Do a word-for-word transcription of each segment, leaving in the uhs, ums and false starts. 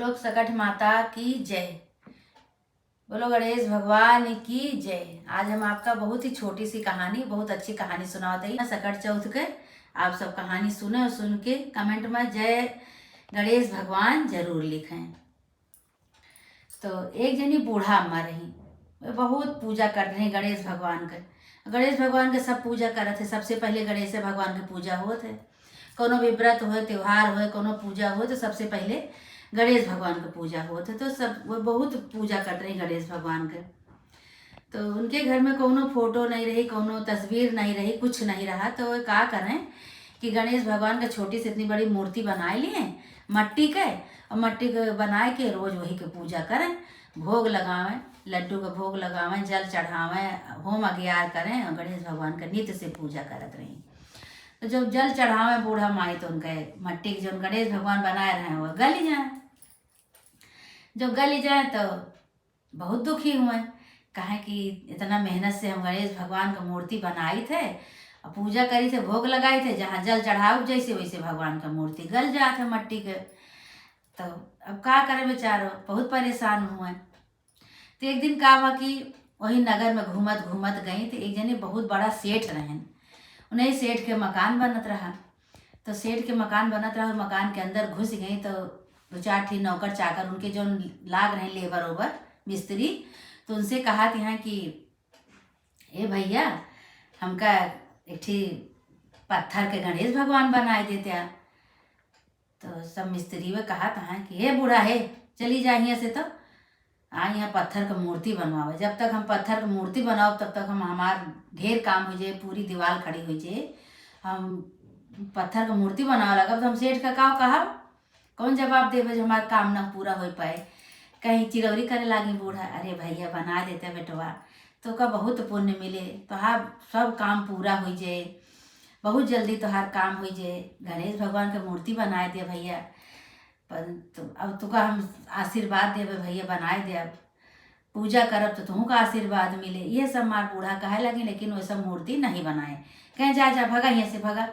लोग सकट माता की जय। बोलो गणेश भगवान की जय। आज हम आपका बहुत ही छोटी सी कहानी, बहुत अच्छी कहानी सुनावत हई सकट चौथ के। आप सब कहानी सुने और सुन के comment में जय गणेश भगवान जरूर लिखें। तो एक जनी बूढ़ा अम्मा रही, वे बहुत पूजा करत रही गणेश भगवान के। गणेश भगवान के सब पूजा करत है, सबसे पहले गणेश भगवान के पूजा होत है। कौनो भी व्रत होए, त्योहार होए, कौनो पूजा होए, तो सबसे पहले गणेश भगवान के पूजा होत है। तो सब, वो बहुत पूजा करत रही गणेश भगवान के। तो उनके घर में कौनो फोटो नहीं रही, कौनो तस्वीर नहीं रही, कुछ नहीं रहा। तो वो का करें कि गणेश भगवान के छोटी सी इतनी बड़ी मूर्ति बनाए लिए मट्टी के, और मट्टी के बनाए के रोज वही के पूजा करें, भोग लगावें, लड्डू के भोग लगावें, जल चढ़ावें, होम अगियार करें और गणेश भगवान के नित्य से पूजा करत रही। तो जब जल चढ़ावें बूढ़ा माई, तो उनके मट्टी के जो गणेश भगवान बनाए रहे, वो गल जाए। जब गल जाए, तो बहुत दुखी हुए, काहे कि इतना मेहनत से हम गणेश भगवान का मूर्ति बनाई थे और पूजा करी थे, भोग लगाई थे, जहाँ जल चढ़ाऊ जैसे वैसे भगवान का मूर्ति गल जात है मट्टी के। तो अब का करे बेचारो, बहुत परेशान हुए। तो एक दिन का हुआ कि वही नगर में घूमत घूमत गई, तो एक जने बहुत बड़ा सेठ रहन, उन्हें सेठ के मकान बनत रहा। तो सेठ के मकान बनत रहा, मकान के अंदर घुस गई, तो दो चार ठी नौकर चाकर उनके जो लाग रहे, लेबर ओबर, मिस्त्री, तो उनसे कहा थी कि ए भैया, हमका एक ठी पत्थर के गणेश भगवान बनाए देते आ। तो सब मिस्त्री वे कहा था कि हे बूढ़ा, हे चली जा हियाँ से, तो आ यहाँ पत्थर के मूर्ति बनवावे। जब तक हम पत्थर के मूर्ति बनाओ, तब तक हम, हमार ढेर काम हो जाए, पूरी दीवार खड़ी हो जाए। हम पत्थर के मूर्ति बनावे लगब, तो हम सेठ का का कहब? कौन जवाब देवे जो हमार काम ना पूरा हो पाए? कहीं चिरौरी करे लागी बूढ़ा, अरे भैया बना देते बेटवा, तो का बहुत पुण्य मिले, तोहार सब काम पूरा हो जाए, बहुत जल्दी तोहार काम हो जाए। गणेश भगवान के मूर्ति बनाए दे भैया, पर तो, अब तुका हम आशीर्वाद देवे भैया, बनाए दे, अब पूजा करब तो तुहू का आशीर्वाद मिले। ये सब मार बूढ़ा कहे लगी, लेकिन वो सब मूर्ति नहीं बनाए। कहे जा जा भगा यहाँ से भगा,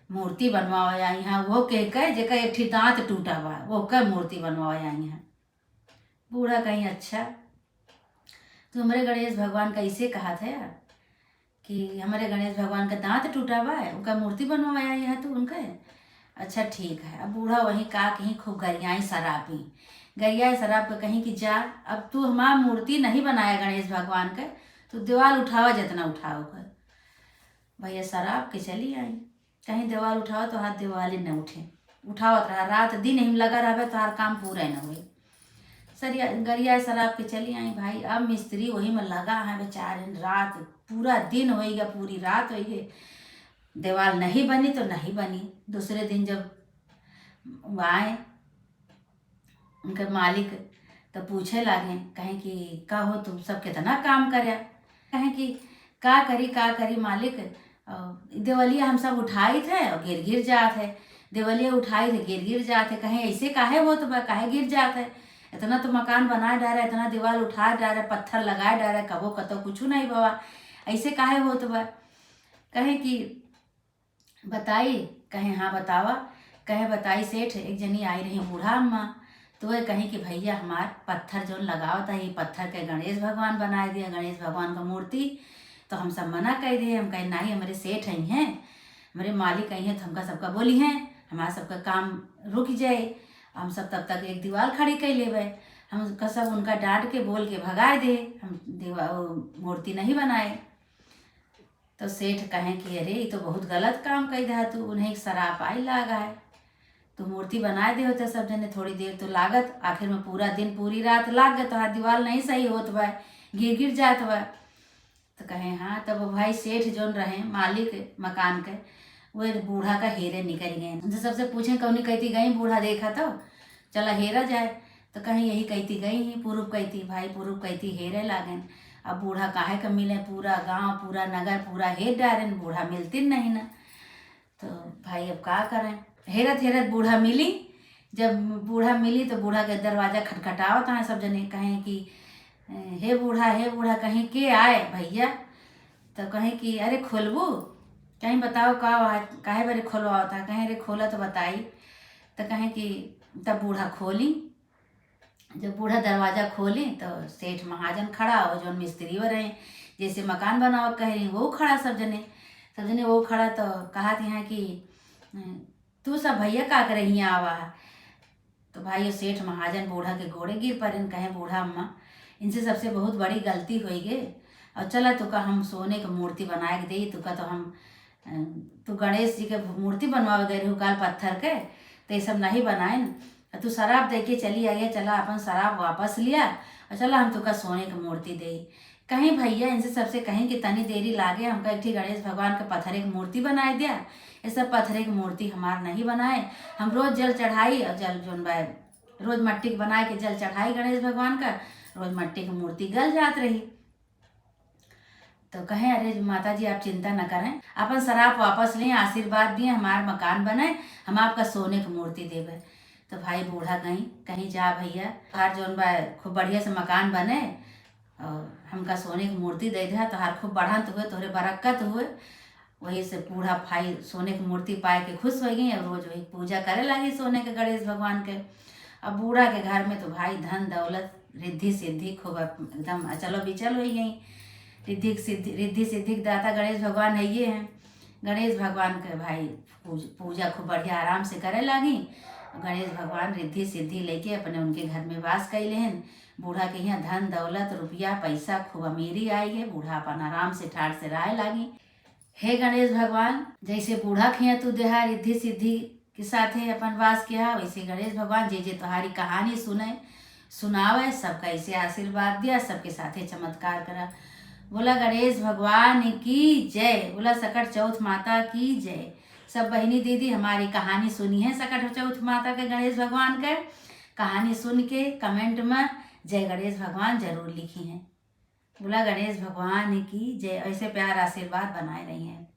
मूर्ति बनवाओ या यहाँ वो कह के जेकर एक ठी दांत टूटा बा, वो के मूर्ति बनवाओ या यहाँ। बूढ़ा कहीं अच्छा, तू हमरे गणेश भगवान का ऐसे कहा था यार कि हमरे गणेश भगवान का दांत टूटा बा, उनका मूर्ति बनवाया यहाँ तू उनके। अच्छा ठीक है। अब बूढ़ा वहीं का कहीं खूब गरियाई शराबी, गरियाई शराब के कहीं कि जा, अब तू हमार मूर्ति नहीं बनाया गणेश भगवान के, तू दीवाल उठावा जितना उठाओ कर। भैया शराब के चली आई, कहीं दीवाल उठावा तो हाथ दीवाले न उठे, उठावत रहा, रात दिन हिम लगा रहबे तो हर काम पूरा न होई। सरिया गरिया शराब के चली आई भाई। अब मिस्त्री वही में लगा है बेचारे, रात पूरा दिन होई गया, पूरी रात होई गई, दीवाल नहीं बनी तो नहीं बनी। दूसरे दिन जब आए उनके मालिक तो पूछे लागे, कहें कि का हो तुम सब कितना काम करे? कहें कि का करी का करी मालिक, अ, देवलिया हम सब उठाई थे और गिर गिर जात है, देवलिया उठाई थे गिर गिर जात है। कहें ऐसे काहे होत बा, काहे गिर जात है? इतना तो मकान बना डारे, इतना दीवार उठा डारे, पत्थर लगा डारे, कबो कतो कुछ नहीं बा, ऐसे काहे होत बा? कहें कि बताई? कहे हाँ बतावा। कहे बताई सेठ, एक जनी आई रही बूढ़ा अम्मा, तो वह कही कि भैया हमार पत्थर जौन लगावत है, ये पत्थर के गणेश भगवान बनाए दिया, गणेश भगवान का मूर्ति। तो हम सब मना कर दिए, हम कहे नहीं, हमारे सेठ आई हैं, हमारे मालिक आई हैं, तो हमका सबका बोली हैं, हमारा सबका काम रुक जाए, हम सब तब तक एक दीवार खड़ी कर लेवे। हम उनका सब उनका डांट के बोल के भगा दे, हम दीवा-, वो मूर्ति नहीं बनाए। तो सेठ कहें कि अरे ये तो बहुत गलत काम कई दिया तू, उन्हें एक शराब आई लागा है। तू मूर्ति बनाए दे होते सब जने, थोड़ी देर तो लागत, आखिर में पूरा दिन पूरी रात लाग गए, तोहार दीवाल नहीं सही होत बा, गिर गिर जात बा। तो कहे हाँ। तब वो भाई सेठ जौन रहे मालिक मकान के, वो बूढ़ा का हेरे निकल गए। उनसे सबसे पूछे कौनी कहती गई बूढ़ा देखा तो चला हेरा जाए। तो कहीं यही कहती गई ही, पूरब कहती, भाई पूरब कहती हेरे लागेन। अब बूढ़ा काहे का मिले, पूरा गांव, पूरा नगर, पूरा हेर डारेन, बूढ़ा मिलती नहीं ना। तो भाई अब का करें, हेरत हेरत बूढ़ा मिली। जब बूढ़ा मिली तो बूढ़ा के दरवाजा खटखटावत हैं सब जने, कहें कि हे बूढ़ा, हे बूढ़ा, कहीं के आए भैया? तो कहें कि अरे खोलबू, कहीं बताओ का, काहे बरे खोलवावत है? कहें अरे खोला तो बताई। तो कहें कि तब बूढ़ा खोली, जब बूढ़ा दरवाजा खोली तो सेठ महाजन खड़ा और जौन मिस्त्री व रहे, जैसे मकान बनावे कह रही, वो खड़ा सब जने, सब जने वो खड़ा। तो कहत हैं कि "तू सब भैया का करे हियाँ आवा है?" तो भाई, वो सेठ महाजन बूढ़ा के गोड़े गिर पड़ेन, कहे, "बूढ़ा अम्मा, इनसे सबसे बहुत बड़ी गलती होई गे, और चला तुका हम सोने के मूर्ति बनाए के देई, तुका तो हम, अ, तू गणेश जी के मूर्ति बनवावे गए रहू काल पत्थर के, तो ये सब नहीं बनाएन, और तू शराब दे के चली आई है, चला अपन शराब वापस लिया, और चला हम तुका सोने के मूर्ति देई।" कहीं भैया इनसे सबसे कहीं कि तनी देरी लागे, हमका एक ठी गणेश भगवान के पत्थरे के मूर्ति बनाए दिया। ये सब पत्थरे के मूर्ति हमार नहीं बनाए, हम रोज जल चढ़ाई और जल जौन बा, रोज मट्टी के बनाए के जल चढ़ाई गणेश भगवान का, रोज मट्टी के मूर्ति गल जात रही। तो कहे, "अरे माता जी, आप चिंता न करें, अपन शराब वापस लें, आशीर्वाद दिए, हमार मकान बने, हम आपका सोने के मूर्ति देवे।" तो भाई बूढ़ा गई, कहीं, "जा भैया, तोहार जौन बा खूब बढ़िया से मकान बने और हमका सोने के मूर्ति दे दे, तोहार खूब बढ़ंत हुए, तोहरे बरक्कत हुए।" वही से बूढ़ा भाई सोने के मूर्ति पाए के खुश हो गई और रोज वही पूजा करे लगी सोने के गणेश भगवान के। अब बूढ़ा के घर में तो भाई धन दौलत, रिद्धि सिद्धि खूब एकदम अचलो बिचल हो गई। रिद्धि सिद्धि, रिद्धि सिद्धि के दाता गणेश भगवान है ये हैं। गणेश भगवान के भाई पूज-, पूजा खूब बढ़िया आराम से करे लागी। गणेश भगवान रिद्धि सिद्धि लेके अपने उनके घर में वास कैले हैं। बूढ़ा के यहाँ धन दौलत, रुपया, पैसा, खूब अमीरी आई है। बूढ़ा अपन आराम से ठाट से रहे लागी। "हे गणेश भगवान, जैसे बूढ़ा के यहाँ तू देहा रिद्धि सिद्धि के साथे अपन वास किया, वैसे गणेश भगवान जे जे तोहारी कहानी सुने, सुनावे, सबका ऐसे आशीर्वाद दिया, सबके साथे चमत्कार करा।" बोला गणेश भगवान की जय, बोला सकट चौथ माता की जय। सब बहिनी दीदी हमारी कहानी सुनी है सकट चौथ माता के, गणेश भगवान के कहानी सुन के comment में जय गणेश भगवान जरूर लिखी हैं। बोला गणेश भगवान की जय, ऐसे प्यार आशीर्वाद बनाए रही हैं।